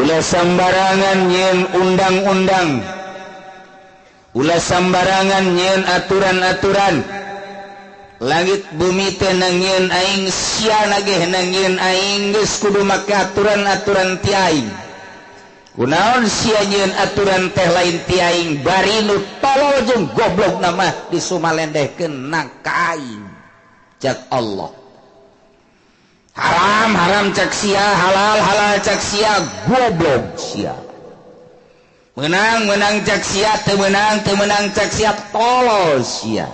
Ulah sambarangan nyeun undang-undang, ulah sambarangan nyeun aturan-aturan. Langit bumi teh nangieun aing, sia nageh nangieun aing, geus kudu make aturan-aturan ti aing. Kunaon sia nyieun aturan teh lain ti aing, bari nu tolol jeung goblok nama disumalendehkeun na ka aing. Cak Allah. Haram haram cak sia, halal halal cak sia, goblok sia. Menang menang cak sia, teu menang teu menang cak sia, tolol sia.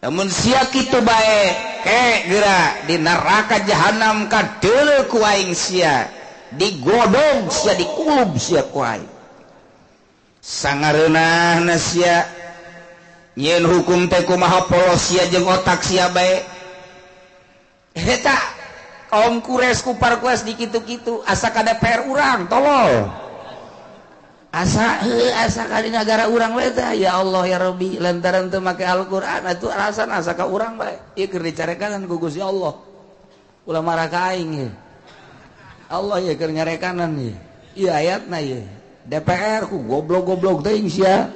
Lamun sia kitu bae, ke geura di neraka jahanam kadeuleu ku aing sia, digodong sia, dikulub sia ku aing. Sangareunahna sia nyieun hukum teh kumaha polos sia jeung otak sia bae. Eta kaum kures kupar kues di kitu-kitu asa ka DPR urang tolol. Asa heuh asa ka di nagara urang we teh ya Allah ya Rabbi, lantaran teu make Al-Qur'an atuh alasan asa ka urang bae. Ieu keur dicarekan ku Gusti Allah. Ulah marah ka aing ieu. Allah ieu keur nyarekanan ieu. Ieu ayatna ieu. DPR ku goblok-goblok teuing sia.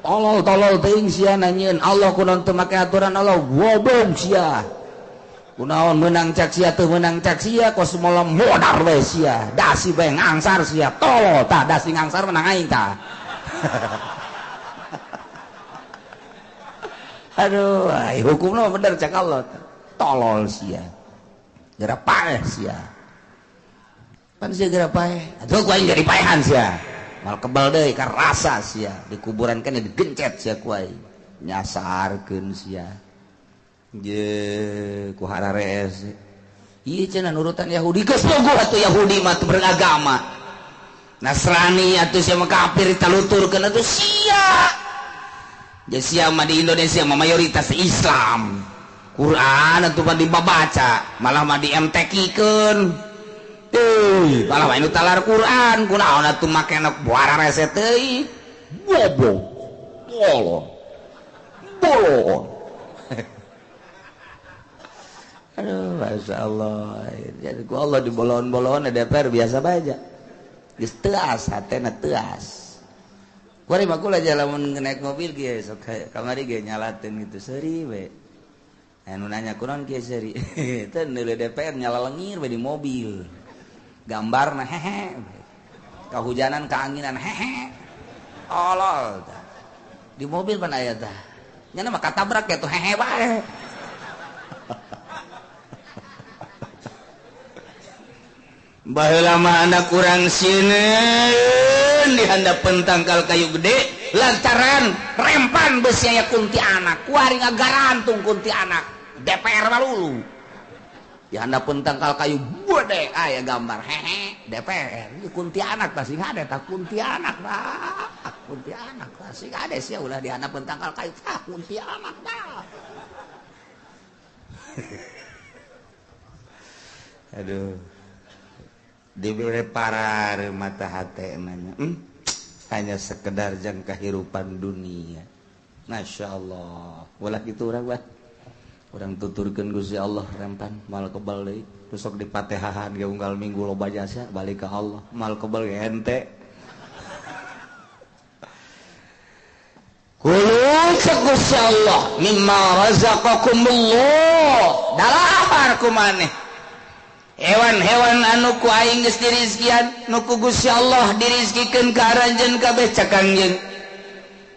Tolol-tolol teuing sia nanyieun Allah kunaon teu make aturan Allah, goblok sia. Kunaon menang cak sia teu menang cak sia, kos moal modar we sia, dasi bae ngangsar sia, tolol tah dasi ngangsar menang aing tah. Aduh, ai hukumna bener cak Allah, tolol sia. Geura paeh sia. Pan sia geura paeh, atuh ku aing jadi paehan sia. Mal kebal deui karasa sia, di kuburan kan digencet sia ku aing. Nyasarkeun sia. Je ku hararees. Ieu cenah nurutan Yahudi geus bogoh atuh Yahudi mah teu beragama. Nasrani atuh sia mah kafir taluturkeun atuh sia. Je sia mah di Indonesia mah mayoritas Islam. Quran atuh mah dibabaca, malah mah di MTQ-keun. Malah mah anu talar Quran kunaon atuh make nok buararese teuing. Goblok. Tolol. Bolon. Aduh, Masya Allah. Jadi ku Allah di bolon-bolon DPR biasa bae. Geus teuas hatena teuas. Kuari mah kula lamun naik mobil ge sok kamari ge nyalateun gitu seuri we. Anu nanya kunaon kieu seuri. Teu neuleuh DPR nyala lengir we di mobil. Gambarna hehe. Kahujanan kaanginan hehe. Tolol tah. Di mobil pan aya tah. Nya mah katabrak ya tuh hehe bae. Baheula mah anak urang sieun di handapeun tangkal kayu gede lantaran rempan besi aya kuntianak, kuari ngagarantung kuntianak DPR malulu. Di handapeun tangkal kayu gede aya gambar hehe DPR kuntianak tah sing hade tah kuntianak tah kuntianak tah sing hade sia ulah di handapeun tangkal kayu tah kuntianak tah. Aduh. Diberi parar mata hati nanya, hanya sekedar jang kehidupan dunia. Masya Allah. Walah gitu orang bah. Orang tuturkeun Gusti Allah rempan mal kebal deui. Terus sok dipatehahan ge unggal minggu loba jasa balik ke Allah. Mal kebal ge hente. Kulu cek Gusti Allah mimma razaqakumullah. Dalahar kumaneh. Hewan-hewan anu ku aing geus dirizkian nu ku Gusti Allah dirizkikeun ka aranjeun kabeh cak Kangjeng.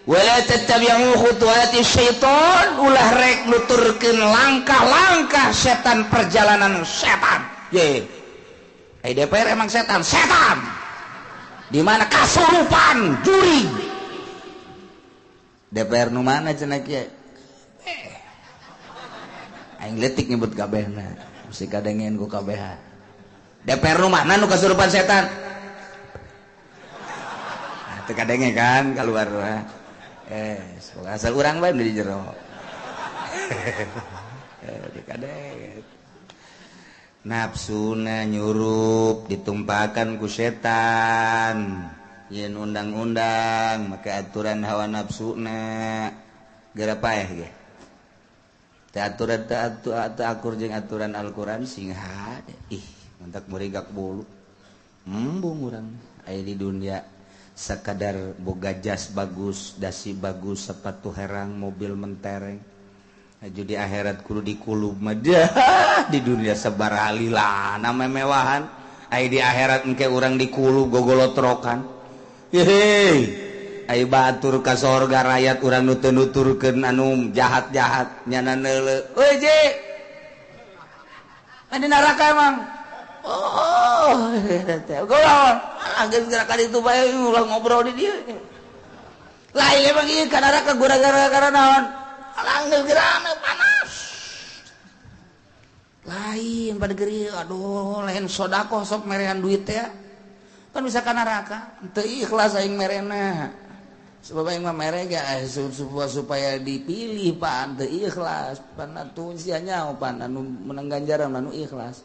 Wala tattabi'u khutuwati syaitan, ulah rek nuturkeun langkah-langkah setan, perjalanan setan. Ye. Ai DPR emang setan, setan. Di mana kasurupan juri. DPR nu mana cenah kieu? Aing leutik nyebut kabehna. Mesti kadengen ku KBH. DPR nu mana nu kasurupan setan? Nah, teu kadenge kan keluar. Asal urang bae di jero. Teu kadenge. Nafsuna nyurup ditumpakan ku setan. Yen undang-undang make aturan hawa nafsuna. Geura paeh ge. Aturan akur jeung aturan Al-Qur'an sing hade. Ih, mantak murigak bolu. Embung urang aya di dunia sakadar boga jas bagus, dasi bagus, sepatu herang, mobil mentereng. Aju di akhirat kudu dikulub mah di dunia sabaraha lilana memewahan. Aya di akhirat engke urang dikulub gogolotrokan. Hehe. Ai batur ka sorga rakyat urang nu teu nuturkeun anu jahat-jahat nyana neuleuh. Euy je. Anu neraka emang. Oh, golon. Geus gerakan itu bae ulah ngobrol di dieu. Lain emang ieu ka neraka gara-gara naon? Alah geus gerana panas. Lain pada geri, aduh lain sedekah sok merehan duit teh. Kan bisa ka neraka. Teu ikhlas aing merena. Sebab aing mah mere ge supaya dipilih pan teu ikhlas. Pan atuh sia nyaho pan anu menang ganjaran anu ikhlas.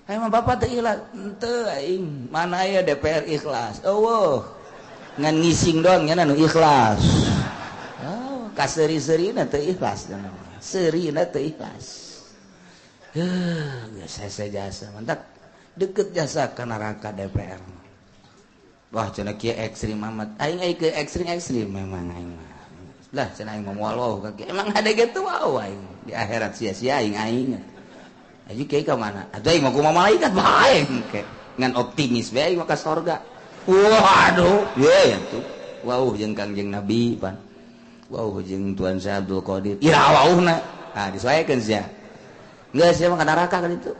Aing mah bapak teu ikhlas, henteu aing mana aya DPR ikhlas. Eueuh. Ngan ngising doang nya anu ikhlas. Oh, kaseuri-seurina teu ikhlas cenah. Seurina teu ikhlas. Heuh, geus hese jasa mantap. Deket jasa ka neraka DPR. Wah cenah kieu ekstrim amat. Aing ai ke ekstrim-ekstrim memang aing mah. Lah cenah aing mah moal wau ka kieu. Emang ada gitu wau aing. Di akhirat sia-sia aing aing. Aja kiai ka mana? Atuh aing mah kumaha malaikat bae engke. Ngan optimis bae aing mah ka sorga. Waduh, ye atuh. Wauh jeung Kangjeng Nabi pan. Wauh jeung Tuan Syekh Abdul Qadir. Ira wauhna. Ah disoekeun sia. Geus sia mah ka neraka kan itu.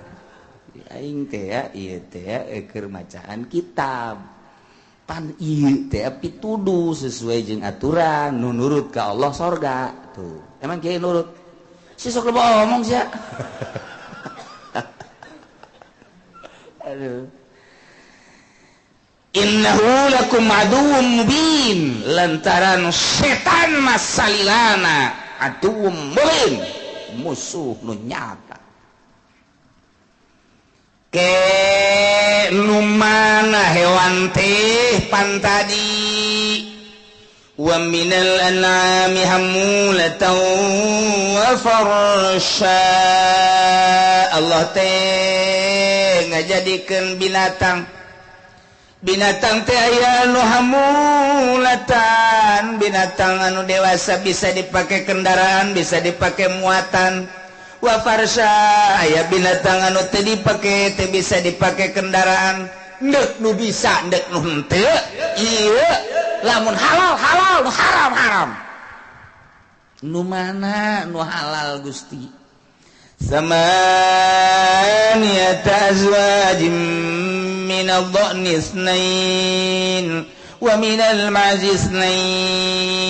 Aing teh ya, ieu teh ya keur macaan kitab. Pan ieu teh pituduh sesuai jeung aturan nu nurut ka Allah sorga. Tuh. Emang kiai nurut? Si sok loba omong sia. Aduh. Innahu lakum aduwwum mubin, lantaran setan masalilana aduwwum mubin, musuh nu nyata. Ke nu mana hewan teh pan tadi wa minal an'ami hamulatan wa farsha. Allah teh ngajadikeun binatang. Binatang teh aya anu hamulatan, binatang anu dewasa bisa dipakai kendaraan, bisa dipakai muatan. Wa farsha aya binatang anu teu dipake, teu bisa dipake kendaraan. Ndek nu bisa, ndek nu henteu. Ieu lamun halal halal, nu haram haram. Nu mana nu halal Gusti? Samaniyata azwajim min ad-dha'ni itsnain wa min al-ma'zi itsnain.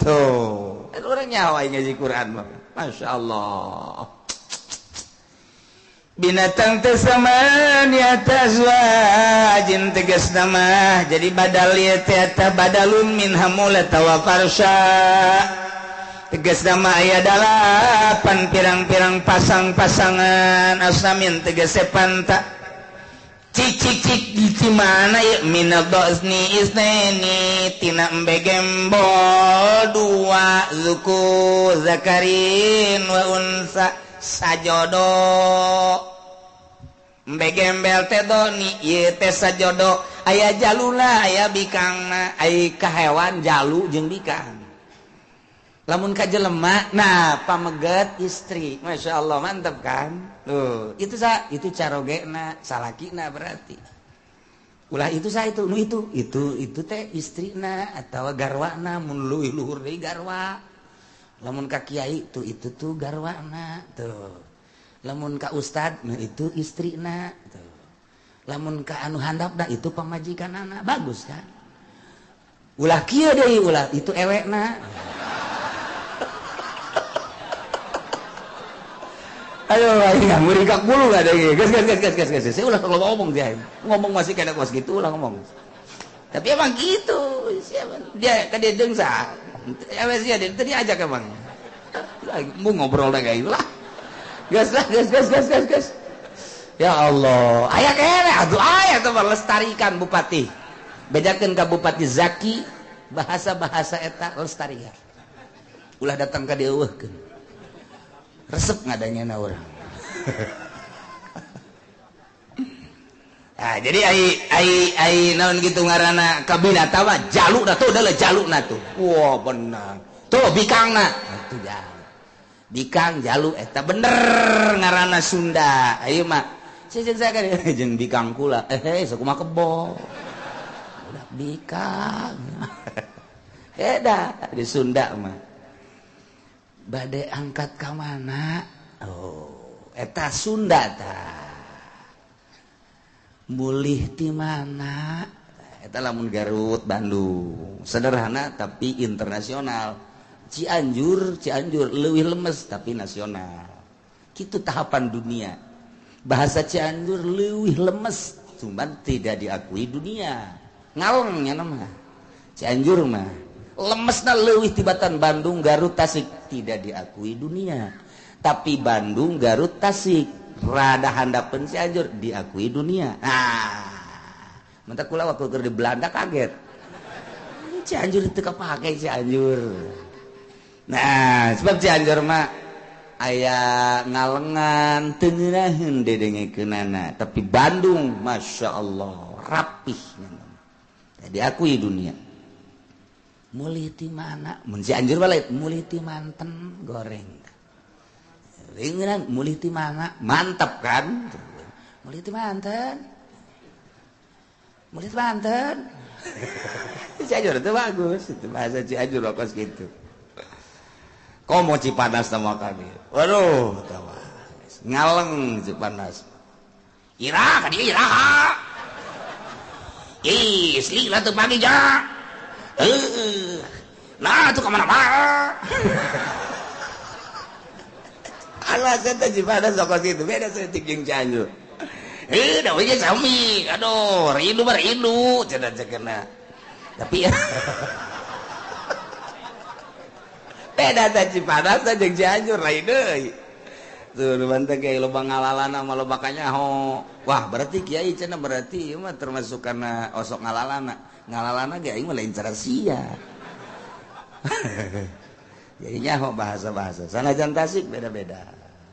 Tuh, urang nyawa ngaji Quran mah. Masya Allah. Binatang teh samaniyata azwajin tegas nama. Jadi badal ieu teh eta badalun min hamulata wa farsha. Tegas nama aya dalapan pirang-pirang pasang-pasangan asnamin tegese panta. Cik cik cik di mana ya minadosni isneni tina embe gembol dua zuku zakarin wa unsa sajodo. Embe gembel teh doni ieu teh sajodo aya jaluna aya bikangna ai ka hewan jalu jeung bikang. Lamun ka jelema nah pameget istri. Masya Allah mantap kan. Tuh, itu sa itu carogena salakina berarti. Ulah itu sa itu nu itu teh istrina atawa garwana mun leuwih luhur deui garwa. Lamun ka kiai tuh itu tuh garwana tuh. Lamun ka ustad nu itu istrina tuh. Lamun ka anu handapna itu pamajikanana. Bagus kan? Ulah kieu deui ulah itu ewekna. Aduh, aing muringkak bulu ada ge. Gas gas gas gas gas. Saya ulah kalau ngomong dia. Ngomong masih kena kos gitu ulah ngomong. Tapi emang gitu. Siapa dia ka dia deung sa. Ya wes dia tadi ajak emang. Mau ngobrol lagi lah. Gas lah gas gas gas gas gas. Ya Allah, aya kene atuh aya teh lestarikan bupati. Bejakeun ka Bupati Zaki bahasa-bahasa eta lestarikan. Ulah datang ka dieuweuhkeun. Resep ngadanya na urang. Nah, jadi ai naon gitu ngaranna kabina tawa jaluk na tuh adalah jaluk na tuh. Wah benar. Tuh bikangna. Tuh jaluk. Bikang jaluk eta bener ngaranna Sunda. Ayo mah. Jeung saya jeung bikang kula. Sakumaha kebo. Budak bikang. Beda di Sunda mah. Bade angkat ka mana? Oh, eta Sunda tah. Mulih ti mana? Eta lamun Garut, Bandung. Sederhana tapi internasional. Cianjur, Cianjur leuwih lemes tapi nasional. Kitu tahapan dunia. Bahasa Cianjur leuwih lemes, cuman tidak diakui dunia. Ngalengnya nama. Cianjur mah lemesna leuwih tibatan Bandung, Garut, Tasik tidak diakui dunia. Tapi Bandung, Garut, Tasik rada handapeun Cianjur diakui dunia. Nah, mentak kula waktu keur di Belanda kaget. Cianjur teu kapake Cianjur. Nah, sebab Cianjur mah aya ngalengan teu ngeunaheun dedengekeunana, tapi Bandung Masya Allah rapih diakui dunia. Mulih ti mana? Mun Cianjur balik mulih ti Manten goreng. Ringan mulih ti mana? Mantap kan? Mulih ti Manten. Mulih ti Manten. Cianjur itu bagus, itu bahasa Cianjur kos gitu. Komo Cipanas sama kami. Waduh, tawa. Ngaleng Cipanas. Ira ka dieu iraha. Ih, lila teu pagi ja. Nah, tuh kemana mana? Alah, saya teh Cipanas kos gitu. Beda saeutik jeung Cianjur. Da we sami. Aduh, rindu mah rindu cenah cekena. Tapi ya beda teh Cipanas teh jeung Cianjur lain deui. Tuh nu teh kiai loba ngalalana mah loba kanyaho. Wah, berarti kiai cenah berarti ieu mah termasuk karena osok ngalalana. Ngalalana ge aing mah lain cara sia. Jadi nyaho bahasa-bahasa. Sanajan Tasik beda-beda.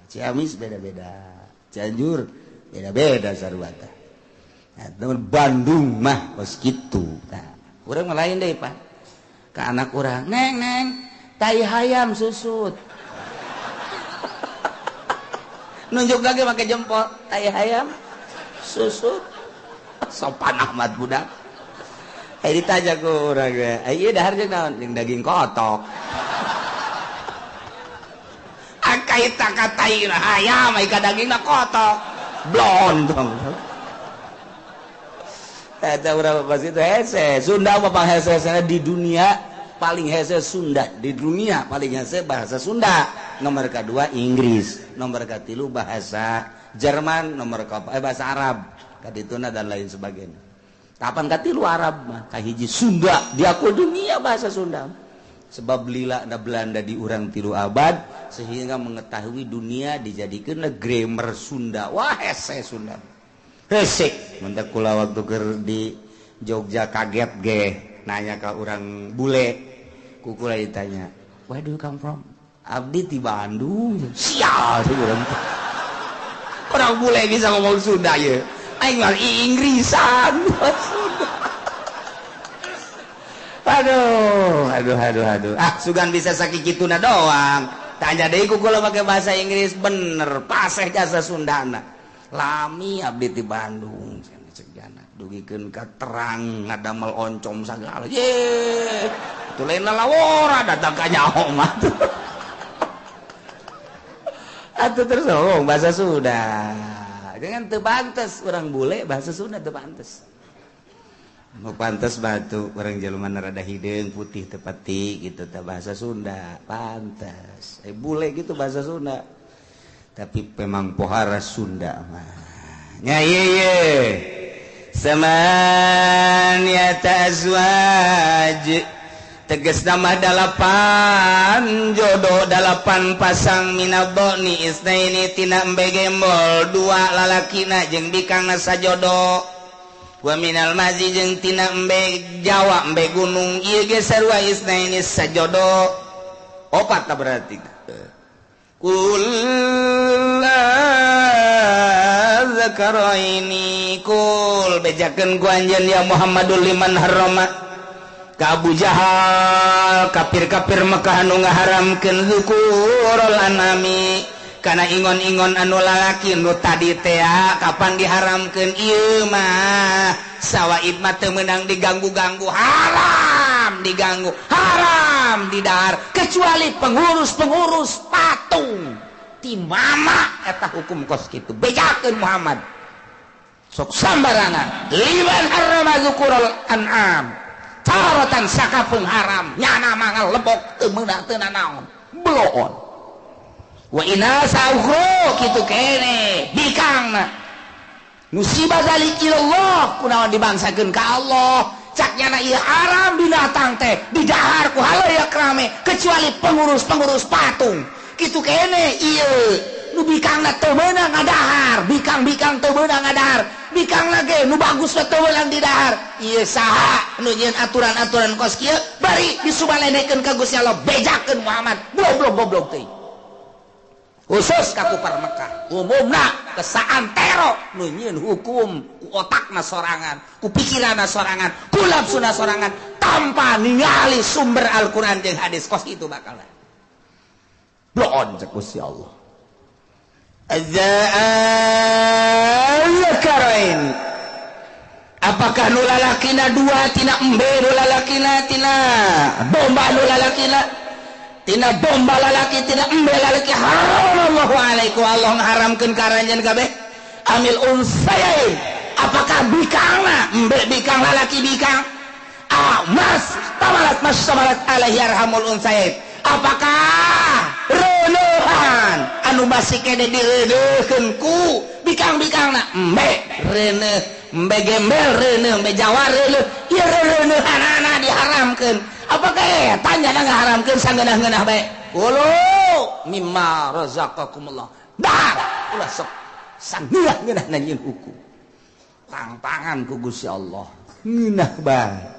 Ciamis beda-beda. Cianjur beda-beda sarua teh. Nah, Bandung mah kos kitu. Nah, urang mah lain deui, Pak. Ka anak urang, "Neng, neng, tai hayam susut." Nunjuk lagi pakai jempol, tai hayam susut. Sopan amat budak. Ditanya ku urang ge, ieu dahar jeung naon? Jeung daging kotok. Akai takatai hayam ai ka dagingna kotok. Blondong. Eta urang pas itu hese. Sunda mah panghese-hesena di dunia paling hese Sunda, di dunia paling hese bahasa Sunda. Nomor kedua Inggris, nomor katilu bahasa Jerman, nomor keempat bahasa Arab, kadituna dan lain sebagainya. Kapan katilu Arab mah kahiji Sunda diakui dunia bahasa Sunda. Sebab lila na Belanda di urang 3 abad sehingga mengetahui dunia dijadikeun grammar Sunda. Wah hese Sunda. Hese. Mentak kula waktu keur di Jogja kaget ge nanya ke orang bule, kukula ditanya, "Where do you come from?" Abdi di Bandung. Sial sih orang. Orang bule bisa ngomong Sunda ya. Aing mah Inggrisan. Sunda. Aduh, aduh, aduh, aduh. Ah, sugan bisa sakikituna doang. Tanya deui kukula pakai bahasa Inggris bener, paseh jasa Sundana. Lami abdi di Bandung. Cek jana dugikeun ka terang ngadamel oncom sagala. Ye, itu lain lalawora datang ka nyaho mah. Atuh terus ngomong bahasa Sunda. Jangan teu pantes urang bule bahasa Sunda teu pantes. Mau pantes batu urang jelema rada hideung putih tepati gitu teh bahasa Sunda pantes. Bule gitu bahasa Sunda. Tapi memang pohara Sunda mah. Nya ieu ye. Samaniyata azwaj. Tegas nama 8 jodoh 8 pasang minadhoni isnaini tina embe gembol 2 lalakina jeung bikangna sajodoh wa minal mazi jeung tina embe Jawa embe gunung ieu ge sarua isnaini sajodoh 4 ta berarti kul Dzakaraini kul bejakeun ku anjeun ya Muhammadul liman harrama ka Abu Jahal kafir-kafir Mekah anu ngaharamkeun dzukurul anami kana ingon-ingon anu lalaki nu tadi teh kapan diharamkeun ieu mah sawaib mah teu meunang diganggu-ganggu, haram diganggu, haram didahar kecuali pengurus-pengurus patung ti mama eta hukum kos kitu. Bejakeun Muhammad sok sambarangan liman harrama dzukurul an'am taratan sakapeung haram nyana mangal lebok teu meunang teu nanaon bloon wa inasa ukhra kitu kene bikangna musibah zalik ilallah kunaon dibangsakeun ka Allah cak nyana ieu haram binatang teh didahar ku halayak rame kecuali pengurus-pengurus patung kitu kene ieu nu bikangna teu meunang ngadahar, bikang-bikang teu meunang ngadahar, bikangna ge nu bagus teu meunang didahar. Ieu saha nu nyieun aturan-aturan kos kieu bari disubalenekeun ka Gusti Allah bejakeun Muhammad goblok goblok teuing khusus ka kufar Mekah umumna kesaan tero nu nyieun hukum ku otakna sorangan, ku pikiranna sorangan, ku nafsuna sorangan tanpa ningali sumber Al-Qur'an jeung hadis kos itu bakal bloon cek Gusti Allah. Azzakarain apakah nu lalakina dua tina embe nu lalakina tina domba nu lalakina tina domba lalaki tina embe lalaki haramallahu alaikum Allah ngaharamkeun ka aranjeun kabeh amil unsayain apakah bikangna embe bikang lalaki bikang mas tamalat mas tamalat alaihi arhamul unsayain apakah reuneuhan anu masih kene direuneuhkeun ku bikang-bikangna embe reuneuh embe gembel reuneuh embe jawa reuneuh ieu reuneuhanana diharamkeun apakah eta nyana ngaharamkeun sangeunah-ngeunah bae kulu mimma razaqakumullah dah ulah sok sangeunah-ngeunah nyieun hukum tangtangan ku Gusti Allah ngeunah bae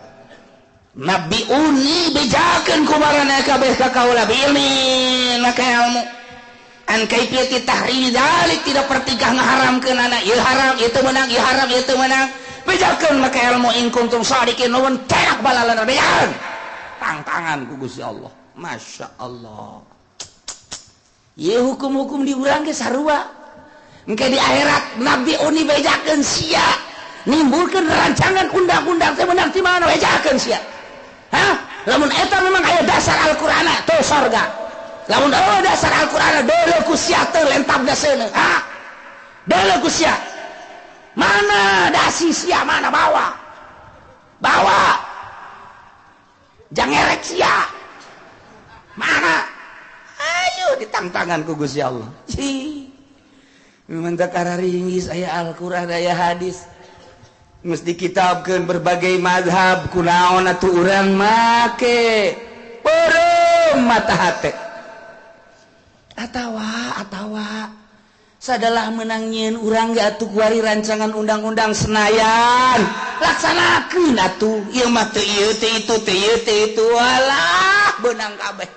Nabi uni bejakeun ku maraneh kabeh ka kaula bilmi na ka ilmu an kaifiyati tahrim dzalik tidak pertikah ngaharamkeun anak ieu haram ieu teu meunang ieu haram ieu teu meunang bejakeun maka ilmu in kuntum shadiqin nuwun terak balalana bejakeun tangtangan ku Gusti Allah. Masya Allah ieu hukum-hukum di urang ge sarua engke di akhirat Nabi uni bejakeun sia nimbulkeun rancangan undang-undang teh meunang ti mana bejakeun sia. Hah? Lamun eta memang aya dasar Al-Qur'an teu sorga. Lamun eueuh dasar Al-Qur'an deuleu ku sia teu lentabna seuneu. Hah? Deuleu ku sia. Mana dasi sia mana bawa? Bawa. Jangerek sia. Mana? Ayo ditangtangan ku Gusti Allah. Cih. Memang teu kararinggis aya Al-Qur'an aya hadis. Mesti kitabkeun berbagai mazhab kunaon atuh urang make peureum mata hate atawa sadalah menang nyieun urang ge atuh kuari rancangan undang-undang Senayan laksanakeun atuh ieu mah teu ieu teu itu teu ieu teu itu alah beunang kabeh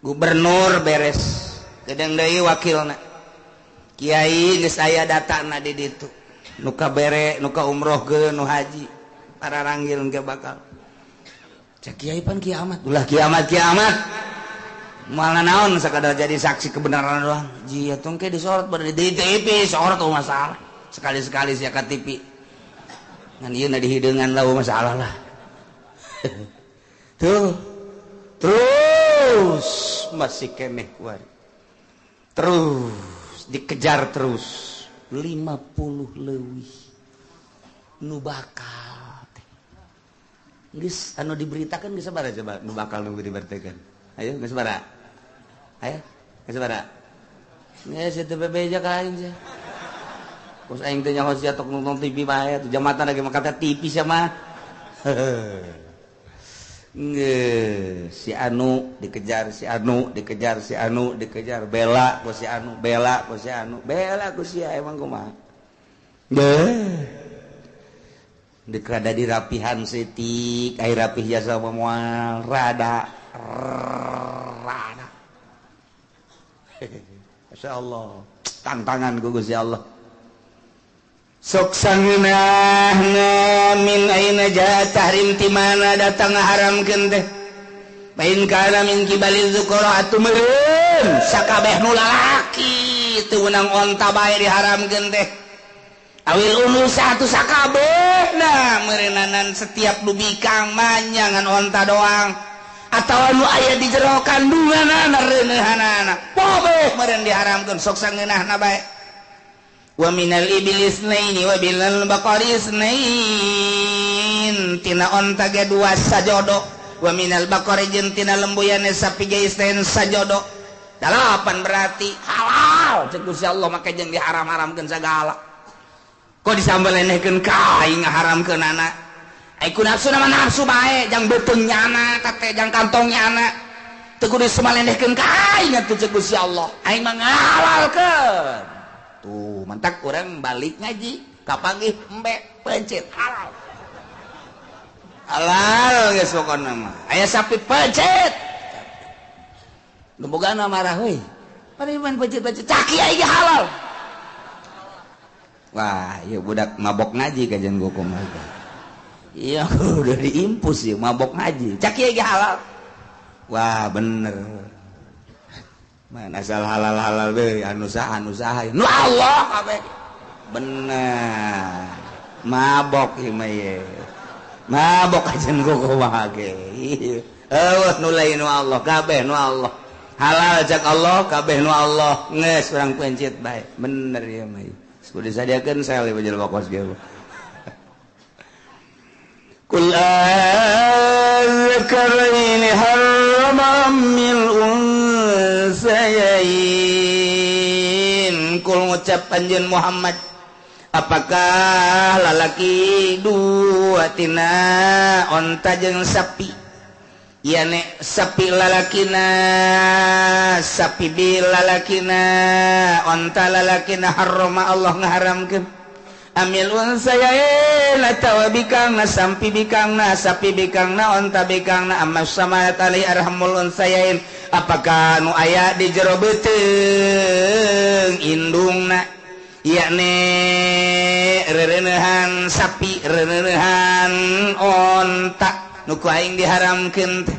gubernur beres gedeng deui wakilna kiai geus aya datana di ditu nuka bere nuka umroh ke nu haji para ranggil engke bakal cek kiai pan kiamat ulah kiamat kiamat moal naon sakadar jadi saksi kebenaran doang ji atuh engke disorot pada di TV sorot oh masalah sekali-sekali sia ka TV ngan ieu na dihideungan lah masalah lah tuh terus masih keneh kuari terus dikejar terus 50 leuwih nu bakal teh geus anu diberitakan geus sabaraha coba nu bakal nu diberitakan ayo geus sabaraha ayo geus sabaraha geus teu bebeja ka aing sia kos aing teh nyaho sia tok nonton TV bae atuh jamatan lagi maka TV sia mah geus si anu dikejar si anu dikejar si anu dikejar bela ku si anu bela ku si anu bela ku sia emang kumaha deh dek rada dirapihan setik ai rapih jasa moal rada rada Masya Allah tantangan ku Gusti Allah. Sok sangeunahna, min aina jaa tahrim, ti mana datang ngaharamkeun teh? Fa in kana min qibaliz dzukura, atuh meureun sakabeh nu lalaki, teu meunang onta bae diharamkeun teh. Awil unusa, atuh sakabehna meureunnanan, setiap nu bikang manyangan onta doang atau anu aya di jero kandunganana, reuneuhanana kabeh meureun diharamkeun. Sok sangeunahna bae. Wa minal ibili isnaini wa minal baqari isnain, tina onta ge dua sajodo, wa minal baqari, jeung tina lembuyane sapi ge, isnain sajodo, dalapan. Berarti halal cek Gusti Allah, make jeung diharam-haramkeun sagala. Kok disambelenehkeun ka aing ngaharamkeun anak? Ai ku nafsu nama nafsu bae, jang beuteung nyana kate, jang kantong nyana, teu kudu disamalendehkeun ka aing atuh. Cek Gusti Allah, aing mah ngahalalkeun. Tuh, mantak urang balik ngaji kapanggih embe pencit, halal, halal geus. Pokona mah aya sapi, pencit. Nu bogana marah, "Euy, pariman pencit-pencit?" "Caki aing ge halal." Wah, ieu budak mabok ngaji kajian gua kumaha. Iya, udah diimpus ya, mabok ngaji. Caki aing ge halal. Wah, bener. Mana asal halal-halal deui, anu saha, anu saha? Nu Allah kabeh. Bener. Mabok ieu mah ye. Mabok kajian gua kumaha ge. Eueuh nu lain nu Allah, kabeh nu Allah. Halal cak Allah, kabeh nu Allah. Geus, urang pencit bae. Bener ieu mah. Kudu disadiakeun sel ieu jelema kos kieu. Qul azzakaraini harrama amil unsayain. Kul, ngucap anjeun Muhammad, apakah lalaki dua tina onta jeung sapi, yane sapi lalakina, sapi bil lalakina, onta lalakina, harrama, Allah ngaharamkeun, amil unsayain, atawa bikangna, sampi bikangna, sapi bikangna, onta bikangna, amma sytamalat alaihi arhamul unsayain, apakah nu aya di jero beuteung indungna, yakni rereneuhan sapi, rereneuhan onta, nu ku aing diharamkeun teh?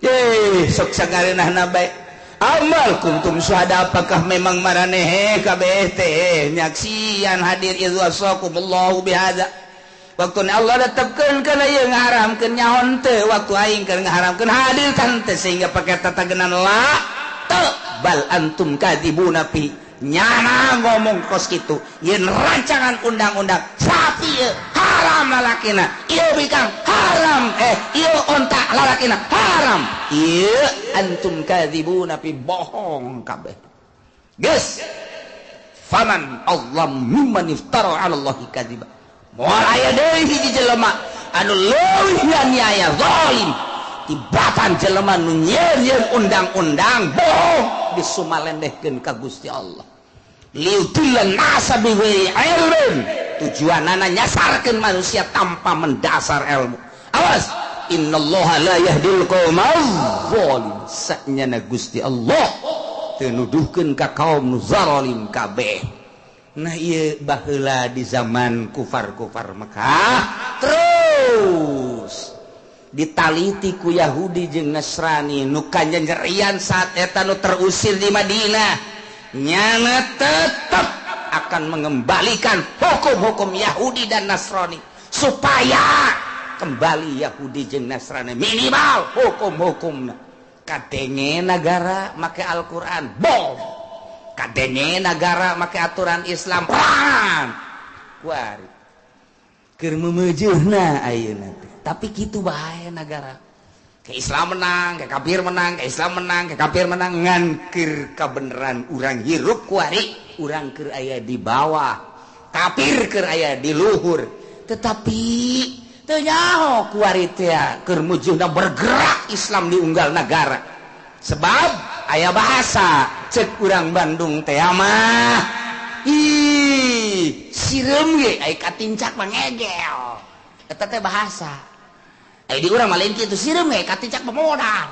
Ye, sok sagareunahna bae. Amal kuntum syuhada, apakah memang maraneh kabeh teh nyaksian, hadir, idz wasakumullahu bihadza, waktu Allah tetapkeun kana ieu ngaharamkeun, nyaho teu waktu aing keur ngaharamkeun, hadir kan teh, sehingga pakai tatagenan la teu? Bal antum kadzibuna fi, nyana ngomong kos kitu, yen rancangan undang-undang sapi ieu haram lalakina, ieu bikang haram, ieu onta lalakina haram, ieu antum kadzibuna fi, bohong kabeh geus. Faman Allah mimman iftara 'ala Allahi kadziba, moal aya deui hiji jelema anu leuwih aniaya, zalim, tibatan jelema nu nyieun undang-undang bohong disumalendehkeun ka Gusti Allah. Liyudillan nasa bighairi ilmin, tujuanana nyasarkeun manusia tanpa mendasar ilmu. Awas, innallaha la yahdil qaumal zalim, saknyana Gusti Allah teu nuduhkeun ka kaum nu zalim kabeh. Nah, ieu baheula di zaman kufar-kufar Mekah, terus ditaliti ku Yahudi jeung Nasrani nu kanyerian saat eta, nu terusir di Madinah, nyana tetap akan mengembalikan hukum-hukum Yahudi dan Nasrani supaya kembali Yahudi jeung Nasrani, minimal hukum-hukum. Kadenge negara make Al-Quran, bom. Kadenge negara make aturan Islam, perang. Kuari keur meumeujeuna ayeuna teh, tapi kitu bae negara ke Islam menang, ke kafir menang, ke Islam menang, ke kafir menang, ngan keur kabeneran urang hirup kuari, urang keur aya di bawah, kafir keur aya di luhur. Tetapi teu nyaho kuari teh keur mujuna bergerak Islam di unggal negara, sebab aya bahasa cek urang Bandung teh mah, ih, sireum ge ai katincak mah ngegel. Eta teh bahasa. Ai di urang mah lain kitu, sireum ge katincak mah modal.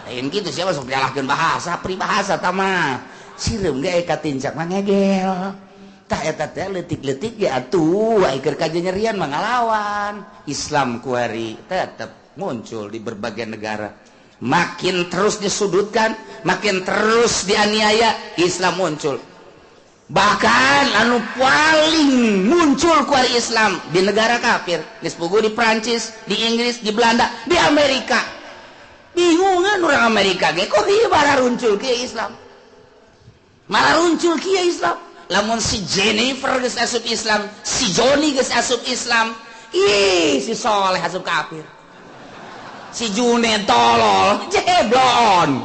Lain kitu, siapa sok nyalahkeun bahasa, peribahasa tah mah. Sireum ge ai katincak mah ngegel. Tah eta teh leutik-leutik ge atuh ai keur kajanyerian mah ngalawan. Islam kuari tetep muncul di berbagai negara. Makin terus disudutkan, makin terus dianiaya, Islam muncul. Bahkan anu paling muncul kuari Islam di negara kafir, geus puguh di Prancis, di Inggris, di Belanda, di Amerika. Bingungan orang Amerika ge, kok ieu bararuncul kieu Islam. Malah runcul kieu Islam. Lamun si Jennifer geus asup Islam, si Johnny geus asup Islam, ih, si Soleh asup kafir. Si Junen tolol, jeblon.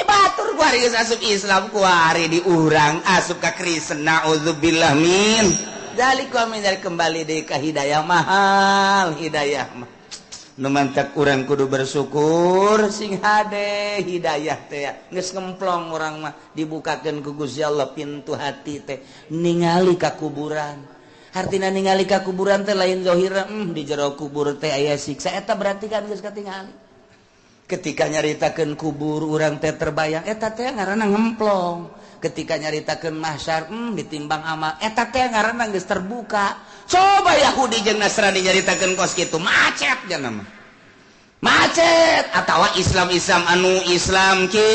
Batur kuari geus asup Islam, kuari di urang asup ka Kristen, naudzubillah min dzalik wa min dzalik. Kembali deui ka hidayah, mahal hidayah mah. Nu mantak urang kudu bersyukur, sing hade hidayah teh geus ngemplong urang mah, dibukakeun ku Gusti Allah pintu hati teh, ningali ka kuburan. Hartina ningali ka kuburan teh lain zahir, di jero kubur teh aya siksa, eta berarti kan geus katingali. Ketika nyaritakeun kubur, urang teh terbayang, eta teh ngaranna ngemplong. Ketika nyaritakeun mahsyar, ditimbang amal, eta teh ngaranna geus terbuka. Coba Yahudi jeung Nasrani nyaritakeun kos kitu, macet jana mah, macet. Atawa Islam-Islam anu Islam kitu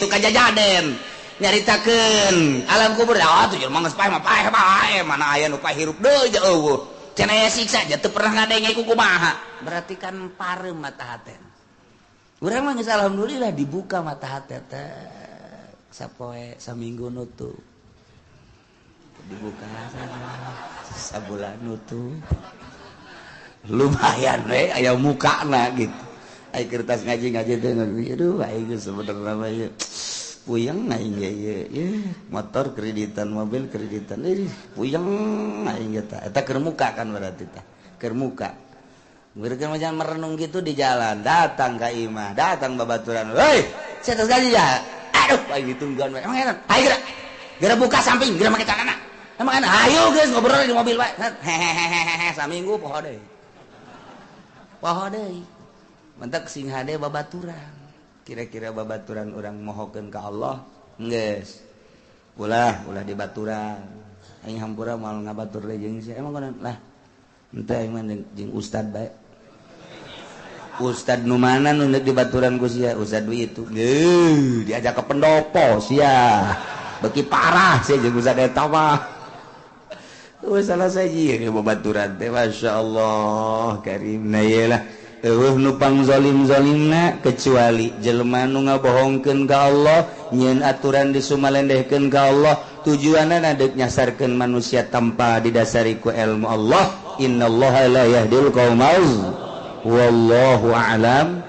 kajajaden nyaritakeun alam kubur, ah, tuh jelema geus paeh mah paeh paeh, mana aya nu pahirup deui euweuh, cenah aya siksa, teu pernah ngadenge ku kumaha. Berarti kan pareum mata hate. Urang mah geus alhamdulillah dibuka mata hate teh, sapoe saminggu nutup, dibuka sabulan nutup, lumayan we aya mukana gitu. Ai kertas ngaji ngaji teh, aduh, aing sebenarnya mah ieu puyeng aing ge ieu. Motor kreditan, mobil kreditan, ih, puyeng aing ge. Tah, eta keur muka kan, berarti tah keur muka. Mereka macam merenung gitu di jalan, datang ka imah, datang babaturan, "Hei, saya terus gaji ya." "Aduh, aing ditungguan we." "Emang enak? Ayo gerak. Gerak buka samping, gerak make celana. Emang enak? Ayo geus ngobrol di mobil wae." Hehehehe, saminggu poho deui. Poho deui. Mentak sing hade babaturan. Kira-kira babaturan urang mohokeun ka Allah, geus. Ulah, ulah di baturan. Aing hampura moal ngabatur deui jeung sia. Emang kono lah. Henteu, aing mah jeung ustad bae. Ustad nu mana nu di baturan ku sia? Ustad nu itu. Geuh, diajak ke pendopo sia. Beki parah sia jeung ustad eta mah. Salah saja ya babaturan teh, Masya Allah karim. Nah, iyalah, euweuh nu pangzolim-zolimna kecuali jelema nu ngabohongkeun ka Allah, nyieun aturan disumalendehkeun ka Allah, tujuanna deuk nyasarkeun manusia tanpa didasari ku ilmu Allah. Innallaha la yahdil qaumal, wallahu a'lam.